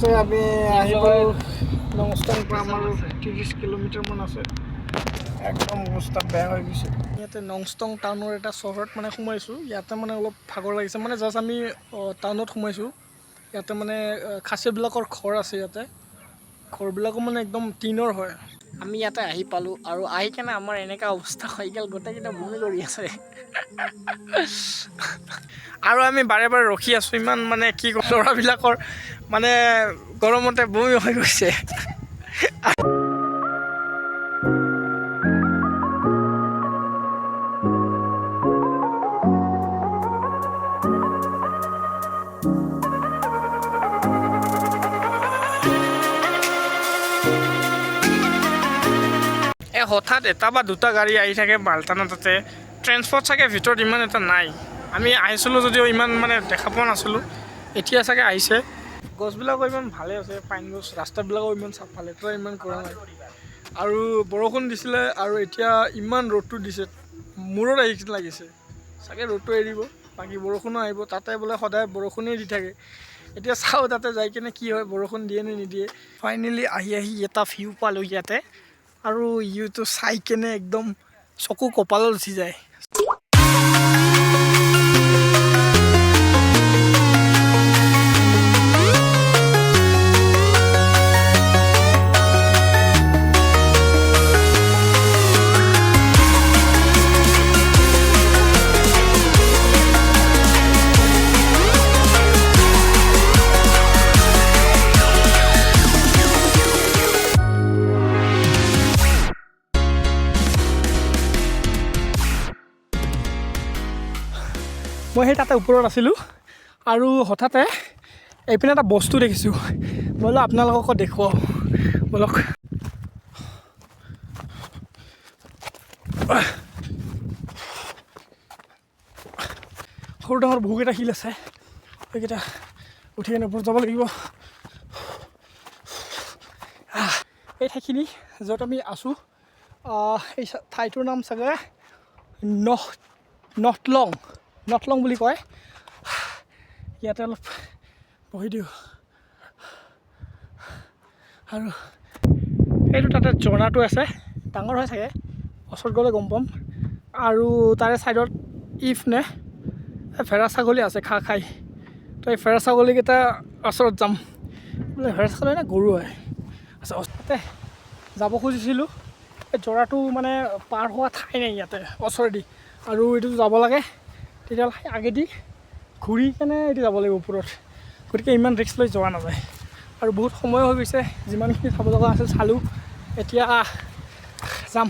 ইয়াতে আমি আহি পালোঁ নংষ্টং পৰা আমাৰ 30 কিলোমিটাৰমান আছে। একদম অৱস্থা বেয়া হৈ গৈছে। ইয়াতে নংষ্টং টাউনৰ এটা চহৰত মানে সোমাইছোঁ। ইয়াতে মানে অলপ ভাগৰ লাগিছে। মানে জাষ্ট আমি টাউনত সোমাইছোঁ। ইয়াতে মানে খাচীবিলাকৰ ঘৰ আছে। ইয়াতে ঘৰবিলাকো মানে একদম টিনৰ হয়। আমি ইয়াতে আহি পালোঁ আৰু আহি কেনে আমাৰ এনেকুৱা অৱস্থা হৈ গ'ল, গোটেইকেইটা বমি কৰি আছে আৰু আমি বাৰে বাৰে ৰখি আছোঁ। ইমান মানে কি ক'ম, ল'ৰাবিলাকৰ মানে গৰমতে বমি হৈ গৈছে। এই হঠাৎ এটা বা দুটা গাড়ী আহি থাকে বাল্টানা। তাতে ট্ৰেন্সপৰ্ট চাগে ভিতৰত ইমান এটা নাই। আমি আহিছিলোঁ যদিও ইমান মানে দেখা পোৱা নাছিলোঁ। এতিয়া চাগে আহিছে। গছবিলাকো ইমান ভালে আছে, পাইন গছ। ৰাস্তাবিলাকো ইমান চাফা, লেতেৰা ইমান কৰা নাই। আৰু বৰষুণ দিছিলে আৰু এতিয়া ইমান ৰ'দটো দিছে, মূৰত আহি লাগিছে। চাগে ৰ'দটো এৰিব, বাকী বৰষুণো আহিব। তাতে বোলে সদায় বৰষুণেই দি থাকে। এতিয়া চাওঁ তাতে যাই কেনে কি হয়, বৰষুণ দিয়ে নে নিদিয়ে। ফাইনেলি আহি আহি এটা ভিউ পালোঁ ইয়াতে আৰু ভিউটো চাই কেনে একদম চকু কপালত উঠি যায়। মই সেই তাতে ওপৰত আছিলোঁ আৰু হঠাতে এইপিনে এটা বস্তু দেখিছোঁ। বোলো আপোনালোককো দেখুৱাওঁ ব'লক। সৰু ডাঙৰ বহুকেইটা শিল আছে। সেইকেইটা উঠি কেনে ওপৰত যাব লাগিব। এই ঠাইখিনি য'ত আমি আছোঁ, এই ঠাইটোৰ নাম চাগে নথলং, নথলং বুলি কয়। ইয়াতে অলপ বহি দিওঁ। আৰু সেইটো তাতে ঝৰ্ণাটো আছে, ডাঙৰ হয় চাগে, ওচৰত গ'লে গম পাম। আৰু তাৰে ছাইডত ইফনে ভেড়া ছাগলী আছে ঘাঁহ খাই। তো এই ভেড়া ছাগলীকেইটা ওচৰত যাম। বোলে ভেড়া ছাগলী নে গৰু হয়। আচ্ছা, ওচৰতে যাব খুজিছিলোঁ। এই ঝৰাটো মানে পাৰ হোৱা ঠাই নাই ইয়াতে ওচৰেদি। আৰু এইটো যাব লাগে তেতিয়াহ'লে আগেদি ঘূৰি কেনে এইটো যাব লাগিব ওপৰত। গতিকে ইমান ৰিস্ক লৈ যোৱা নাযায়। আৰু বহুত সময় হৈ গৈছে। যিমানখিনি চাব লগা আছিল চালোঁ, এতিয়া যাম।